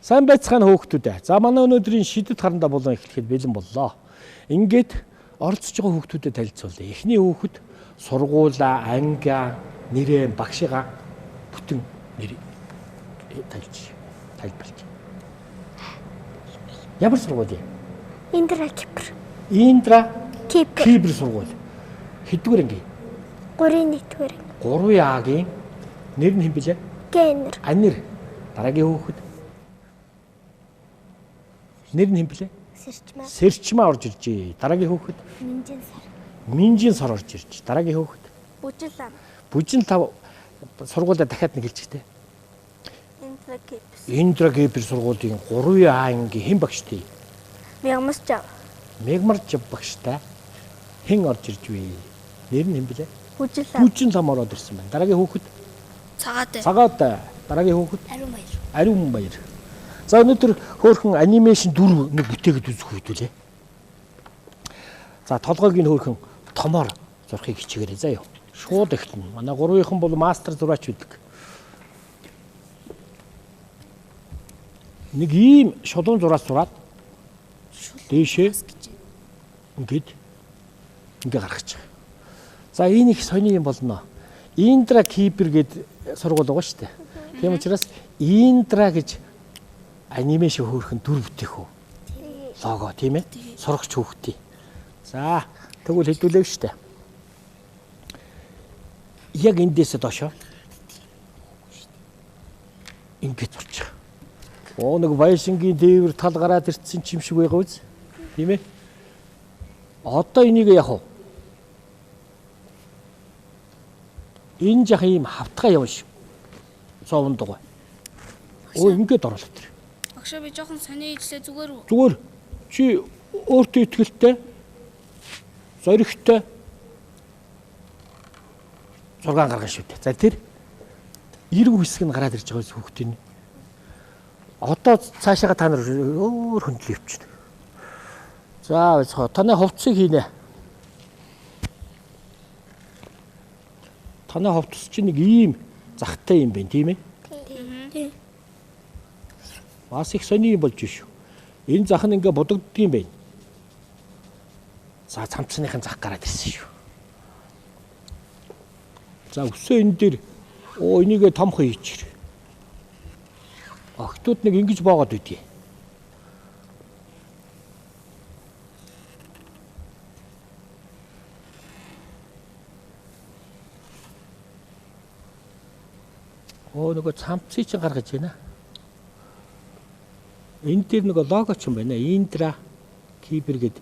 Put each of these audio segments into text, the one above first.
Сайн байцгаана хүүхдүүд ээ. За манай өнөөдрийн шидэт харандаа болон эхлэхэд бэлэн боллоо. Ингээд оролцож байгаа хүүхдүүдэд танилцуулъя. Эхний хүүхэд сургуулаа, ангиа, нэрээ, багшигаа бүтэн нэр тайлж тайлбарлаж. Ямар сургууль юм? Индра Кипр. Индра Кипр. Кипр сургууль. Хэддүгээр анги? 3-ын 1-р анги. 3 А-гийн нэр нь хэн билээ? Гэнэр. Анир. Дараагийн хүүхэд. Нэр нь хэн билээ? Сэрчмаа. Сэрчмаа орж иржээ. Дараагийн хүүхэд. Минжин сар. Минжин сар орж ирж. Дараагийн хүүхэд. Бүжил лам. Бүжин тав сургуулиа дахиад нэг хэлчихтэй. Индра Кипр. Индра Кипр сургуулийн 3 А анги хэн багштай? Мягмас жав. Мегмар жав багштай хэн орж ирж вэ? Нэр нь хэн билээ? Бүжил лам. Бүжин лам ороод ирсэн байна. Дараагийн хүүхэд. Цагаатай. Цагаатай. Дараагийн хүүхэд. Ариун баяр. Ариун баяр. За өнөөдөр хөөрхөн анимашн дүр нэг бүтээгээд үзэх хэвдүүлээ. За толгойг нь хөөрхөн томоор зурхыг хичээгээрэй заа юу. Шууд эхэлнэ. Манай гурвынхан бол мастер зураач байдаг. Нэг ийм шулуун зураас зураад дээшээ ингээд ингээ гаргаж байгаа. За энэ их сони юм болно. Индра Кипр гээд сургууль байгаа шүү дээ. Тийм учраас Индра гэж анимашн хөөрхөн дүр бүтээх үү? Лого тийм ээ? Сурагч хүүхдийн. За тэгвэл хэдүүлээ шүү дээ. Яг эндээсээ доошоо ингэж зурчих. Оо нэг баяшингийн дээвэр тал гараад ирсэн чим шиг байгаа үз. Тийм ээ? Одоо энийг яг уу? Энэ жах ийм хавтгай юм шиг. Цовон дугуй. Оо ингэж оруулах тэр. Багшаа би жоохон сони хийжлээ зүгээр үү? Зүгээр чи өөртөө итгэлтэй зоригтой зургаан гаргана шүү дээ. За тэр эрг хэсэг нь гараад ирж байгаа хүүхдийн. Одоо цаашаага та нар өөр хөндлөө явчихна. За байцгаа таны хувцсыг хийнэ. Таны хувцс чинь нэг ийм захтай юм байна тийм ээ? Тийм. Бас их сони юм болж шүү. Энэ зах нь ингээ бодогддөг юм байна. За цамцныхын зах гараад ирсэн шүү. За өсөө энэ дээр оо энийгээ томхон хийчихэр. Охтууд нэг ингэж боогод үдээ. Оо нөгөө цамцыг чинь гаргаж байна. Энэ дээр нөгөө лого ч юм байна. Индра Кипр гэд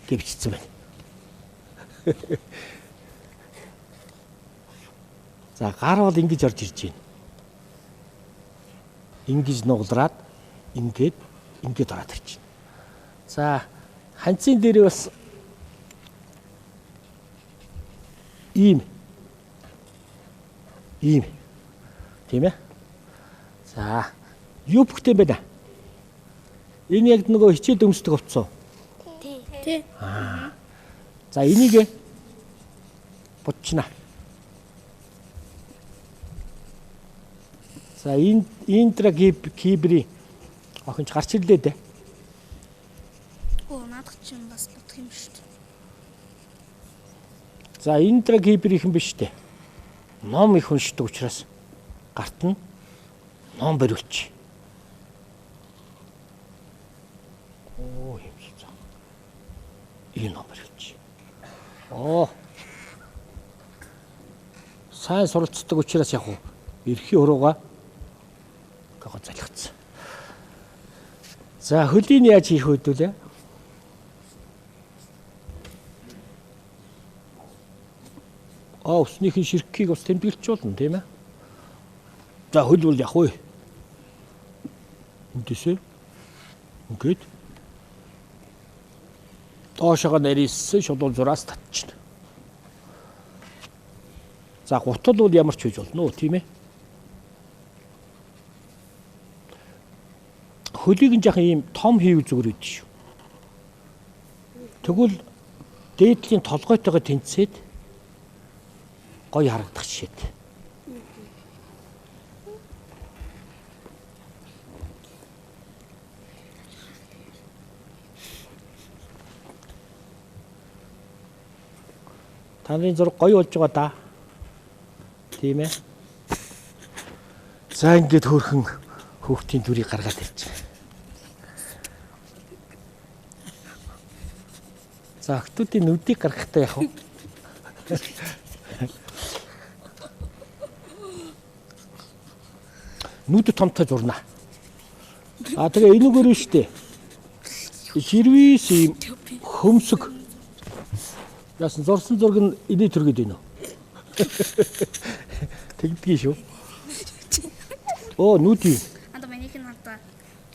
гэвчсэн байна. За гар бол ингэж орж ирж байна. Ингэж нуглараад ингээд ингээд ороод ирж байна. За ханцын дээр бас ийм ийм тийм ээ. За юу бүхтэй юм бэ? Энэ яг нөгөө хичээл өмсдөг хувцас уу? Тий. За энийг будчна. За энэ Индра Кибри охин ч гарч ирлээ дээ. Оо наадах чинь бас лутх юм шүү дээ. За Индра Кибрийнхэн биш дээ. Ном их уншдаг учраас гарт нь ном бариулчих. Оо юм шиг. Энэ ном бариулчих. Оо. Сайн суралцдаг учраас яг уу эрхийн хөрөөгөө гоо залхицсан. За хөлийг яаж хийх вэ дүүлээ? Аа уснийхэн ширхгийг бас тэмдэглэж болно тийм ээ. За хөл бол яг вэ. Эндээсээ ингээд доошоо нарийссэн шулуун зураас татчихна. За гутал бол ямар ч хийж болно уу тийм ээ. Хөлийг нь жаахан ийм том хийв зүгээр үүдэн шүү. Тэгвэл дээдлийн толгойтойгоо тэнцээд гоё харагдах жишээт. Та нарын зураг гоё болж байгаа да. Тийм ээ. За ингээд хөөрхөн хүүхдийн дүрийг гаргаад ирж байгаа. За охтуудын нүдийг гаргахтаа яах вэ? Нүд томтой зурна. А тэгээ энэгээр нь штэ. Сервис ийм хөмсөг. Яасан зурсан зураг нь инээ төргээд байна уу? Тэгдгийг шүү. Оо нүд юм. Анда манийх нь хардаа.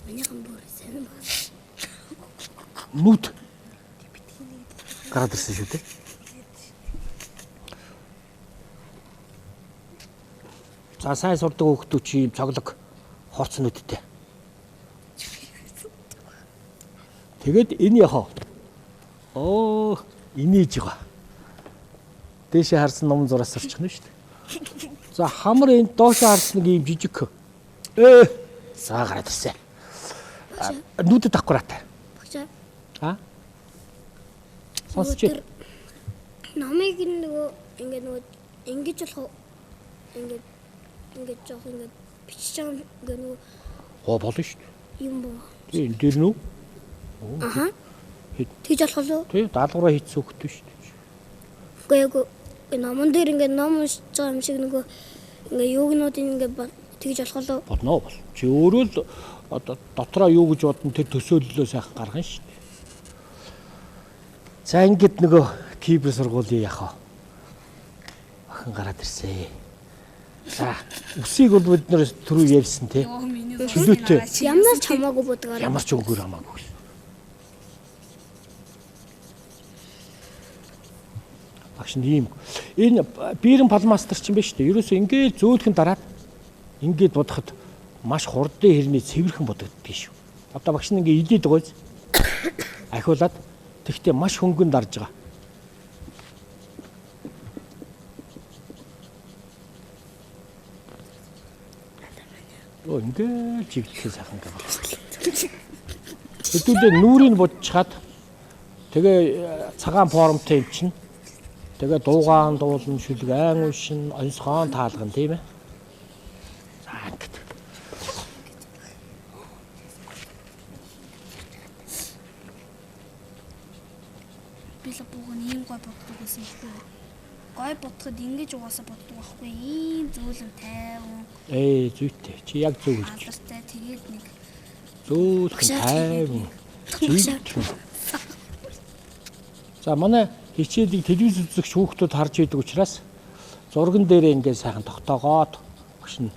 Минийх нь бүр сонир байна. Нүд гараад ирсэн шүү дээ. За сайн сурдаг хүүхдүүд чи ийм цоглог хооц нүдтэй. Тэгээд энэ яхаа. Оо инээж байгаа. Дээшээ харсан ном зураас сурчих нь шүү дээ. За хамар энэ доошоо харсан нэг ийм жижиг. За гараад ирсэн. Нүдэд авахгүйраатай. Багшаа. А? Сонсч. Номыг нөгөө ингээд нөгөө ингэж болох ингээд ингээд жоох ингээд бичиж байгаа ингээд нөгөө Оо болно шүү дээ. юм боо. Тийм энэ дээр нүү? Аха. Тэгж болох уу? Тийм даалгавраа хийсэн хөхтэй шүү дээ. Үгүй яг номон дээр ингээд ном уншиж байгаа юм шиг нөгөө ингээд юугнуудын ингээд тэгж болох уу? Болно бол. Чи өөрөө л одоо дотроо юу гэж бодно тэр төсөөллөө сайхан гаргана шүү дээ. За ингээд нөгөө кибер сургуулийн яхаа охин гараад ирсэн. За үсийг бол бид нэр түрүү ярьсан тий. Чөлөөтэй. Ямар ч хамаагүй бодгоор. Ямар ч өнгөөр хамаагүй. Багш нь ийм энэ бирэн палмастер чинь биш үү? Ерөөсөө ингээд зөөлхөн дараад ингээд бодоход маш хурдан хэрний цэвэрхэн бодогддөг шүү. Одоо багш нь ингээд илээд байгаа биз? Ахиулаад тэгтээ маш хөнгөн дарж байгаа. Оо ингээд чиглэлээ сайхан гэх. Хэдүүлээ нүрийг бодчихад тэгээ цагаан формтой юм чинь тэгээ дуугаан дуулна, шүлгэн уншин, онцгоон таалган тийм ээ. За ингээд. Би л бүгэн ийм гой боддог байсан байхгүй юу? Гой бодоход ингэж угаасаа боддог байхгүй ийм зөөлөн тайван. Зүйтэй. Чи яг зөв хэлж. Алдартай тэгээд нэг зөөлхөн тайван. Зүйтэй. За манай хичээлийг телевиз үзэгч хүүхдүүд харж идэг учраас зурган дээрээ ингээд сайхан тогтоогоод багш нь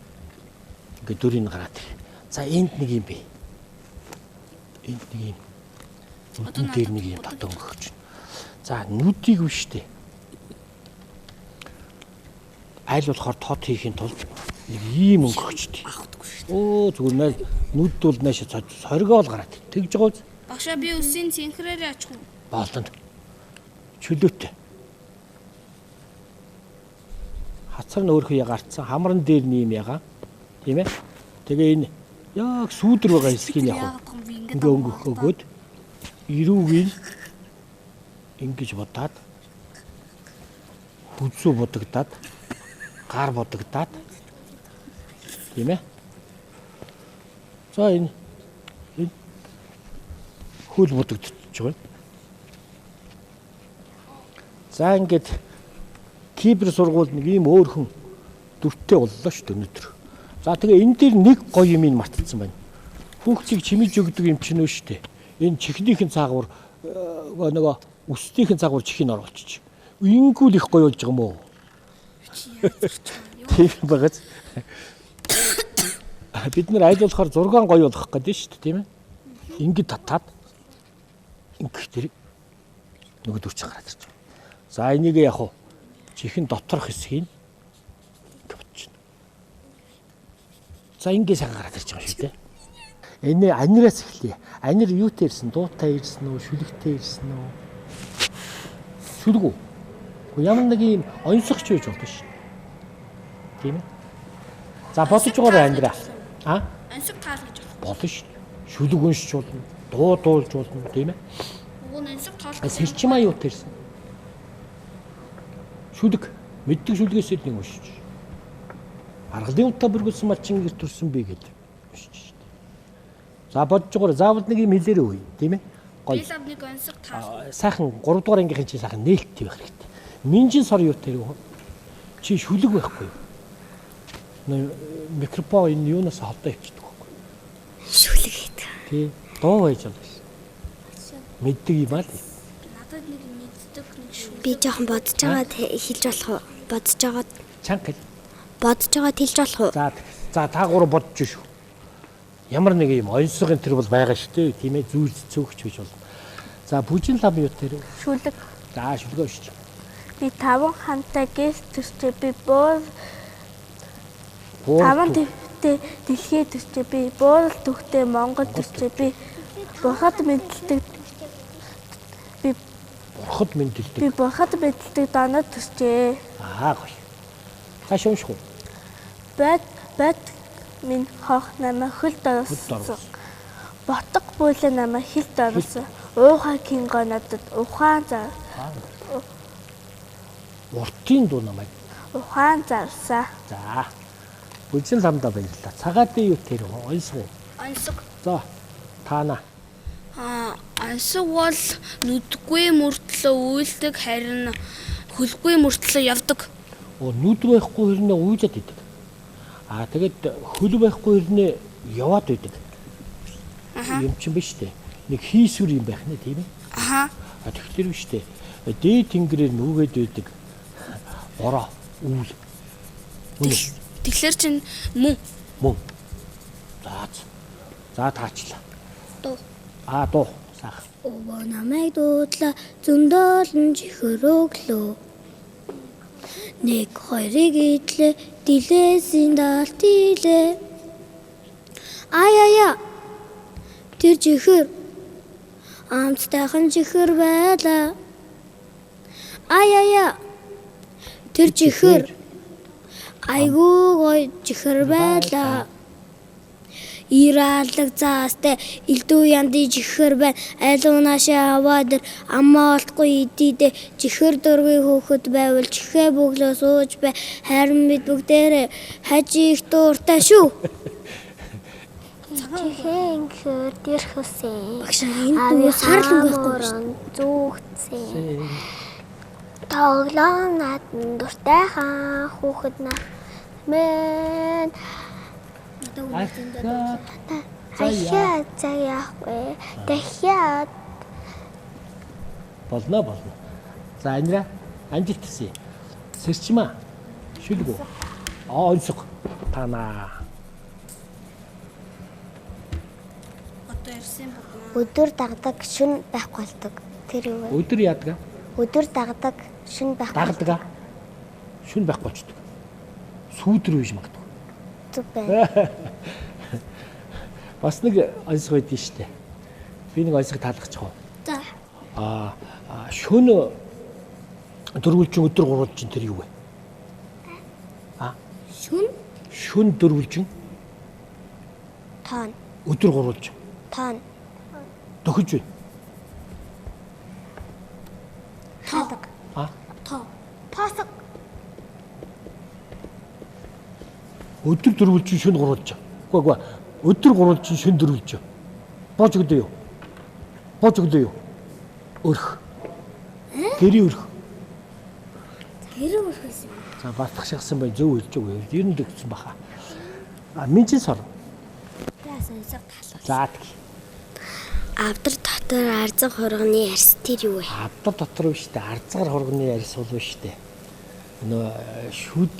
ингээд дүрийг гараад ир. За энд нэг юм бэ. Энд нэг юм. Нүдэн дээр нэг юм татан өгч. За нүдийг биш үү? Айл болохоор тод хийхин тулд нэг ийм өнгөчтэй. Өө зүгээр най нүд бол нааш соргиол гараад тэгж байгаа үз. Багшаа би үсийн цэнхрээрээ очих уу? Болно. Чөлөөтэй. Хацар нь өөрхөн ягаартсан, хамран дээр нь ийм ягаан. Тийм ээ. Тэгээ энэ яг сүүдэр байгаа хэсгийг яг ингээ өнгөх өгөөд эрүүгийг ингэж бодаад хүзүү бодогдаад гар бодогдаад тийм ээ. За энэ хөл бодогдчихж байгаа. За ингээд кибер сургууль нэг ийм өөрхөн дүртэй боллоо шүү дээ өнөөдөр. За тэгээ энэ дээр нэг гоё юм мартцсан байна. Хүүхдийг чимиж өгдөг юм чинь үү шүү дээ. Энэ чихнийхэн цаагуур нөгөө өсдийнхэн цаагуур чихийг оруулчих. Ингүүл их гоё болж байгаа юм уу? Тийм багаз. Бид нар аль болохоор зургаан гоё болох гэдэг шүү дээ, тийм ээ. Ингээд татаад ингэх тэр нөгөө дүр чинь гараад ирж байгаа. За энийг яг уу чихэн доторх хэсгийг ингэ бодчихно. За ингэ сайхан гараад ирж байгаа шүү дээ. Энэ анираас эхлэе. Анир юутай ирсэн? Дуутай ирсэн үү? Шүлэгтэй ирсэн үү? Шүлэг үү? Ямар нэг юм онцогч байж болно шүү. Тийм ээ. За бодож байгаарай анираа. А? Онцог таалгаж болно шүү. Шүлэг уншиж болно, дуу дуулж болно, тийм ээ. Уг нь онцог таалгаж. Сэрчмаа юутай ирсэн? Шүлэг. Мэддэг шүлгээс л нэг уншиж. Аргалын утаа бүргэлсэн малчин гэр төрсөн би гэдэг уншиж шүү дээ. За бодож байгаа заавал нэг юм хэлээрэй үгүй тийм ээ. Гоё. Би лав нэг онцог таал. Сайхан 3 дугаар ангийнхан чи сайхан нээлттэй байх хэрэгтэй. Минжин сор юу тэр чи шүлэг байхгүй юу? Микрофон энэ юунаас холдоо ивчдэг байхгүй. Шүлэг гэдэг. Тий. Дуу байж болно ш. Мэддэг юм аа л. Надад нэг мэддэг нэг шүлэг. Би жоохон бодож байгаа хэлж болох уу? Бодож байгаа Чанга хэл. бодож байгаа хэлж болох уу? За за та гурав бодож шүү. Ямар нэг юм онцгой энэ төр бол байгаа шүү дээ. Тийм ээ зүүр цөөхч биш болно. За бүжин лам юу тэр? Шүлэг. За шүлгээ уншиж. Би таван хантай гэс төрчээ би буур Буур таван төв. төвтэй дэлхий төрчээ би буурал төвтэй Монгол төрчээ би бурхад мэдлдэг би Бурхад мэндэлдэг. би бурхад мэдлдэг донод төрчээ. Аа гоё. Цааш унших уу? Байд байд минь хох намайг хөлд Хөлд оруулсан. оруулсан. Ботго бүлээ намайг хилд оруулсан. Уухай кинго надад ухаан зар Уртын дуу намайг. ухаан зарсан. За. Бүжин ламдаа баярлалаа. Цагаатын юу тэр онсгоо. Онцог. За таана. Аа, ансаг бол нүдгүй мөртлөө үйлдэг харин хөлгүй мөртлөө явдаг. Оо нүд байхгүй хэрнээ уйлаад идэг. Аа тэгээд хөл байхгүй хэрнээ яваад идэг. Юм чинь биш үү? Нэг хийсвэр юм байх нэ тийм ээ. Аха. А тэгэхээр биш үү? Дээд тэнгэрээр нүгэд байдаг. Бороо, үүл. Үнэ. Тэгэхээр чин мөн Мөн. За. За таачлаа. Дуу. Аа дуу. Сайхан. Өвөө намайг дуудлаа зөндөөлн чихэр өглөө. Нэг хоёрыг идлээ дилээсийн даалт илээ. Ай аяа. Тэр чихэр амттайхан чихэр байлаа. Ай аяа. Тэр чихэр айгүй гоё чихэр байлаа. Иралэг заастай элдв янды чихэр байна. Алуунаашаа аваад ир амаа олдохгүй идийдэ чихэр дургүй хөөхөд байвал чихээ бөглөө сууж бай. Харин бид бүгдээрээ хажи их дуртай шүү. Чихээ ингэхээр дэрхсэн. Багш энэ дүү сарл өнгөхгүй биш. Зүгтсэн. Тоглоом надан дуртай хаан хүүхэд на мэн Ахаа. ахиа цаг яахгүй. Дахиад Болно болно. За анира амжилт хүсье. Сэрчмаа. Шүлгүү. Аа онцог. Танаа. одоо ирсэн бүгнэ. өдөр дагдаг шүн байхгүй болдог. Тэр юу вэ? Өдөр яадаг? Өдөр дагдаг шүн байхгүй. Дагдаг. Шүн байхгүй болчдөг. Сүүдэр үеж магадгүй. Зүг байна. Бас нэг онцгой байдгийн штэ. Би нэг онцгой таалгачих уу? За. Аа шөн дөрвөлжин өдөр гурвалжин тэр юу вэ? Аа Шүн шөн дөрвөлжин Тоон. өдөр гурвалжин Тоон. дөхөж байна. Хаалга. Аа тоо. Посог. өдөр дөрвөлжин шөн гурвалжин. Үгүй үгүй. Өдөр гурвалжин шөн дөрвөлжин. Бож өгдөө юу? Бож өгдөө юу? Өрх. Гэрийн өрх. Гэрээ өрхөөс юм. За батх шахсан бай зөв хэлж өгөө. Ер нь дэгдсэн баха. А минжин сор. Яасан онцог таалга. За тэг. Авдар дотор арзан хурганы арс тэр юу вэ? Авдар дотор биш үү? Арзгаар хурганы арьс бол биш үү? Нөө шүд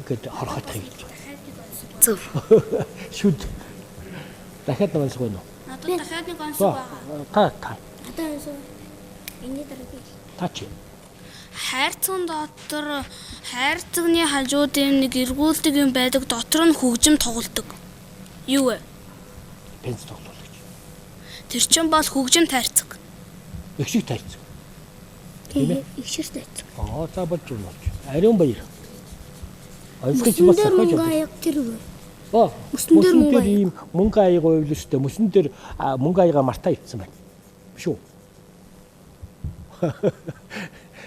гээд хорхойтох гэж байна. Зөв. Шүд. Дахиад нэг онцгой нөө. Надад дахиад нэг онцог За байгаа. та та Одоо онцог. Энэний дараа би. та чи. Хайрцагын дотор хайрцагны хажууд юм нэг эргүүлдэг юм байдаг. Дотор нь хөгжим тоглодог. Юу вэ? Пенс тоглоул гэж. Тэр чин бол хөгжим тайрцаг. Их шиг тайцсан. Тийм ээ. Их шир тайцсан. Аа за болж байна болж. Ариун баяр. Онцгой чи бас Мөсөн дээр сахиж мөнгө байна. аяг тэр юу вэ? Оо, Мөсөн дээр мөнгө мөсөн дээр ийм мөнгө аяг уйлаа шүү дээ. Мөсөн дээр мөнгө аяга мартаа ивцсэн байна. Биш үү?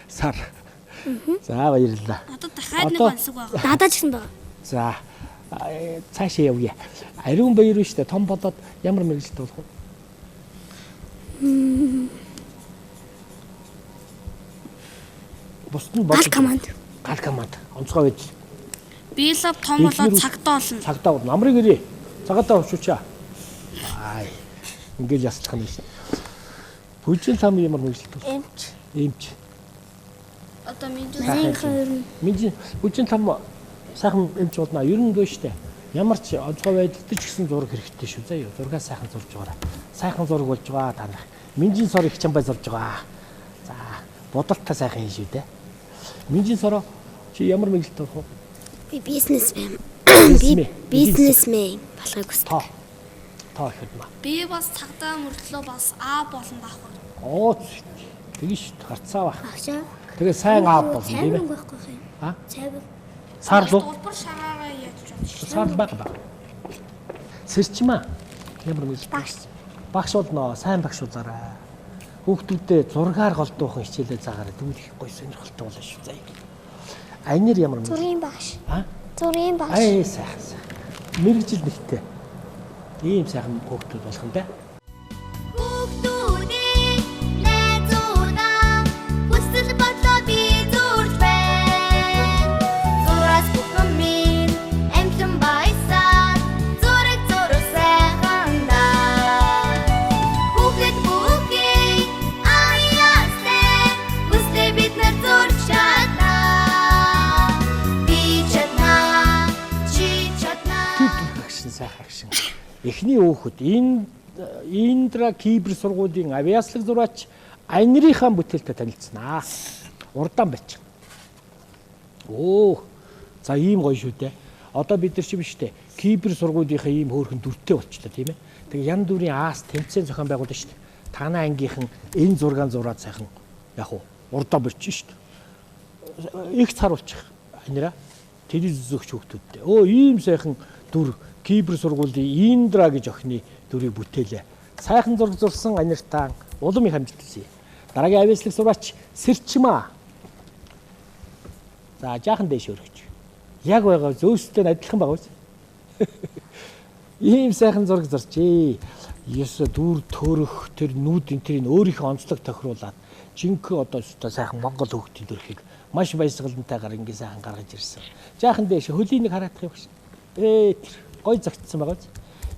Сар. За баярлалаа. Одоо дахиад нэг Одоо- онцлог байгаа. Надад ч гэсэн байгаа. За цаашаа явъя. Ариун баяр биш үү? Том болоод ямар мэргэжилтэй болох вэ? Бусд нь Гал бодож. команд. Гал команд. Онцгой байж Билав том болоод Эхнэр- цагтаа болно. Цагдаа бол намрыг ирээ. Цагаатаа хувчуучаа. Ай. Ингээл яслах нь биш. Бүжин лам ямар мэргэжилтэй болох? Эмч. Эмч. Одоо минь Сайхан эмч. Минжин бүжин лам сайхан эмч болно. Ер нь дөө штэ. Ямар ч онцгой байдалд ч гэсэн зураг хэрэгтэй шүү заяа. Зургаа сайхан зурж байгаарай. Сайхан зураг болж байгаа та нар. Минжин сор их чамбай зурж байгаа. За, бодолтой сайхан юм шүү дээ. Минжин сороо чи ямар мэргэжилтэй болох вэ? Би бизнесмен. Бизнесмен. Би бизнесмен болохыг хүсдэг. Тоо. Тоо ихэд маа. би бас цагтаа мөртлөө бас А болон байхгүй. Оо тэгэн шүү дээ. Гарцаа бах. Багшаа. Тэгээ сайн аав болно тийм ээ. Цайван байхгүй юм. А? Цайван. Сар руу. Улбар шараараа яаж бодож шүү. Сар баг баг. Сэрчмаа. Ямар мэргэжил? Багш. Багш болно. Сайн багш болоорой. Хүүхдүүдээ зургаар голдуухан хичээлээ заагаарай. Тэгвэл их гоё сонирхолтой болно шүү заяа. Анир ямар мэргэжил? Зургийн багш. А? Зургийн багш. Ай сайхан сайхан. Мэргэжил нэгтэй. Ийм сайхан хүүхдүүд болох юм да. Хүүхдүүдээ найзуудаа хүсэл бодлоо би зурж байна. Зураас бүхэн минь амтлан баясаар зураг зураг сайхан даа. Хүүхэд бүхий аяастай хүслээ бид нар зурж чаднаа. Би чаднаа, чи чаднаа. Тэр агшин сайхан агшин. Эхний өөхөд энэ Индра Кибер сургуулийн авиаслаг зураач Анирийнхаа бүтээлтэй танилцсанаа. Урдаан бач. Оо. За ийм гоё шүү дээ. Одоо бид нар чи биш үү? Кибер сургуулийнхаа ийм хөөрхөн дүртэй болчлоо тийм ээ. Тэгээ ян дүрийн аас тэмцээн зохион байгуулна шүү дээ. Танай ангийнхан энэ зургаан зураад сайхан яг уу урдаа болчих шүү дээ. Их царуулчих анира телевиз үзэгч хүүхдүүдтэй. Өө ийм сайхан дүр кибер сургуулийн Индра гэж охины дүрийг бүтээлээ. Сайхан зураг зурсан аниртаа улам их амжилт хүсье. Дараагийн авиаслаг сураач Сэрчмаа. За жаахан дээш өргөж. Яг байгаа зөөстэй нь адилхан байгаа биз? Ийм сайхан зураг зурчээ. Есө дүр төрөх тэр нүд энэ тэрийг өөрийнхөө онцлог тохируулаад жинхэнэ одоо өстой сайхан монгол хүүхдийн төрхийг маш баясгалантайгаар ингэ сайхан гаргаж ирсэн. Жаахан дээш хөлийн нэг хараадах юм шиг. Ээ тэр гой загтсан байгаа биз?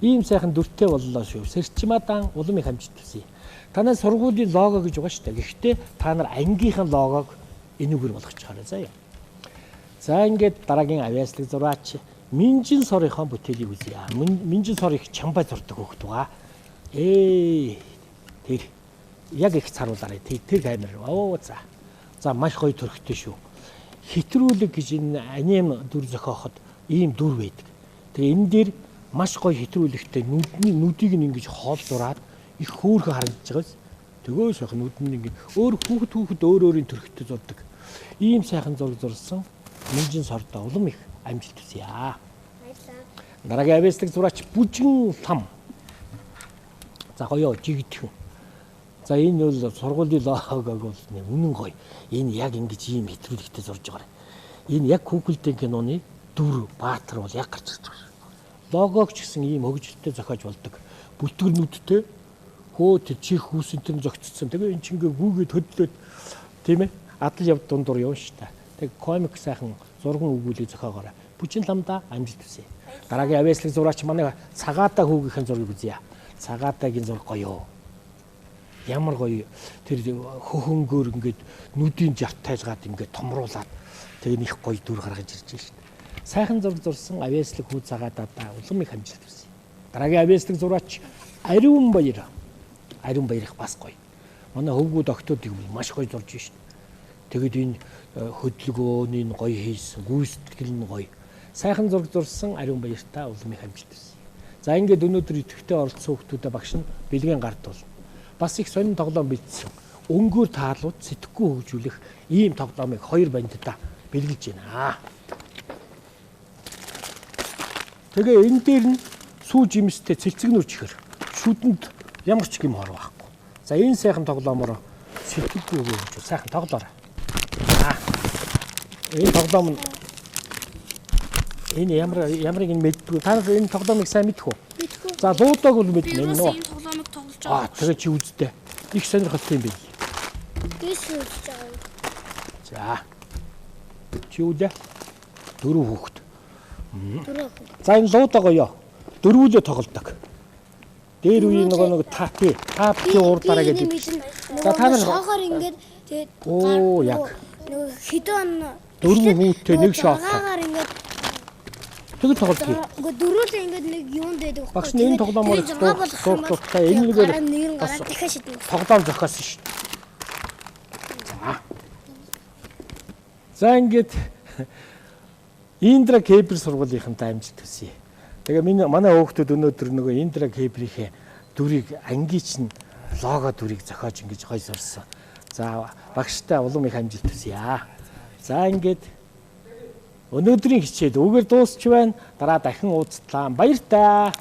Ийм сайхан дүртэй боллоо шүү. Сэрчмадан улам их амжилт хүсье. Танай сургуулийн лого гэж байгаа шүү дээ. Гэхдээ та нар ангийнхан логог энүүгээр болгочихоорой заяа. За ингээд дараагийн авиаслаг зураач Минжин сорынхоо бүтээлийг үзье. Минжин сор их чамбай зурдаг хөөхд байгаа. Ээ тэр яг их царуулаарай. Тэр камер. Оо за. За маш гоё төрхтэй шүү. Хэтрүүлэг гэж энэ аним дүр зохиоход ийм дүр байдаг. Тэгээ энэ дээр маш гоё хэтрүүлэгтэй нүдний нүдийг нь ингэж хоол зураад их хөөрхөн харагдаж байгаа биз. Тэгөө сайхан нүд нь ингэ өөр хүүхэд хүүхэд өөр өөрийн төрхтэй зурдаг. Ийм сайхан зураг зурсан Минжин сордоо улам их амжилт хүсье. Дараагийн авиаслаг зураач Бүжин лам. За гоё жигдхэн. За энэ бол сургуулийн логог бол үнэн гоё. Энэ яг ингэж ийм хэтрүүлэгтэй зурж байгаа. Энэ яг Google-ийн киноны дүр баатар бол яг гарч ирж байгаа. Логог ч гэсэн ийм хөгжилтэй зохиож болдог. Бүлтгэр нүдтэй хөө тэр чих хүүсэн тэр зөгцсөн. Тэгээ эн чинь ингээ гүүгээд хөдлөөд тийм ээ адал яв дундуур явна шүү дээ. Тэг комик сайхан зурган өгүүлийг зохиогоорой. Бүжин ламда амжилт хүсье. Дараагийн авиаслаг зураач манай цагаатаа хүүгийнхэн зургийг үзье. Цагаатаагийн зураг гоё. Ямар гоё тэр хөхөнгөөр ингээд нүдийн жарт тайлгаад ингээд томруулаад тэгээ нэг гоё дүр гаргаж ирж байна шүү дээ. Сайхан зураг зурсан авиаслаг хүү цагаатаадаа улам их амжилт хүсье. Дараагийн авиаслаг зураач Ариун баяр. Ариун баяр их бас гоё. Манай хөвгүүд октоодыг маш гоё зурж шин. Тэгэд энэ хөдөлгөөний нь гоё хийсэн, гүйцэтгэл нь гоё. Сайхан зураг зурсан Ариун баяртай улам их амжилт хүсье. За ингээд өнөөдөр идэвхтэй оролцсон хүүхдүүдэд багш нь бэлгийн гарт болно. Бас их сонин тоглоом бэлдсэн. Өнгөөр таалууд сэтгэхүй хөгжүүлэх ийм тоглоомыг хоёр банддаа бэлгэлж байна. Тэгээ энэ дээр нь сүү жимстэй цэлцэг нүр чихэр шүдэнд ямар ч юм хор байхгүй. За энэ сайхан тоглоомоор сэтгэхүй хөгжүүл. Сайхан тоглоорой. За. Энэ тоглоом нь энэ ямар ямарыг нь мэддэггүй. Та нар энэ тоглоомыг сайн мэдэх үү? Мэдгүй. За луудаг бол Би мэднэ энэ юусэн нөө. энэ тоглоомыг тоглож Аа байгаа. тэгээ чи үздэй. Их сонирхолтой юм байна. Дээш үзэж байгаа юм. За. Чи үлээ. Дөрөв хүүхэд. Дөрөв. За энэ луудаг гоё. Дөрвөлөө тоглодог. Дээр үеийн нөгөө нэг та тий. Та битгий уурлаарай гэдэг. За, та нар- шоогоор ингээд тэгээд Оо, яг. нөгөө хэдэн он Дөрвөн хүүтэй нэг шоогтой. Зургаагаар ингээд Тэг тоглодог. Үгүй дөрвөлөө ингээд нэг юунд байдаг байхгүй. Багш нь энэ тоглоомоор их дуудлага энэ нэгээр нэг нь бас гараад дахиад шиднэ. тоглоом зохиосон шүү. За. За ингээд Индра Кебер сургуулийнхантай амжилт хүсье. Тэгээ миний манай хөөхтүүд өнөөдөр нөгөө Индра Кебрийнхээ дүрийг анги чинь лого дүрийг зохиож ингэж гой сурсан. За багштай улам их амжилт хүсье. За ингээд өнөөдрийн хичээл үүгээр дуусч байна. Дараа дахин уулзлаа. Баяртай.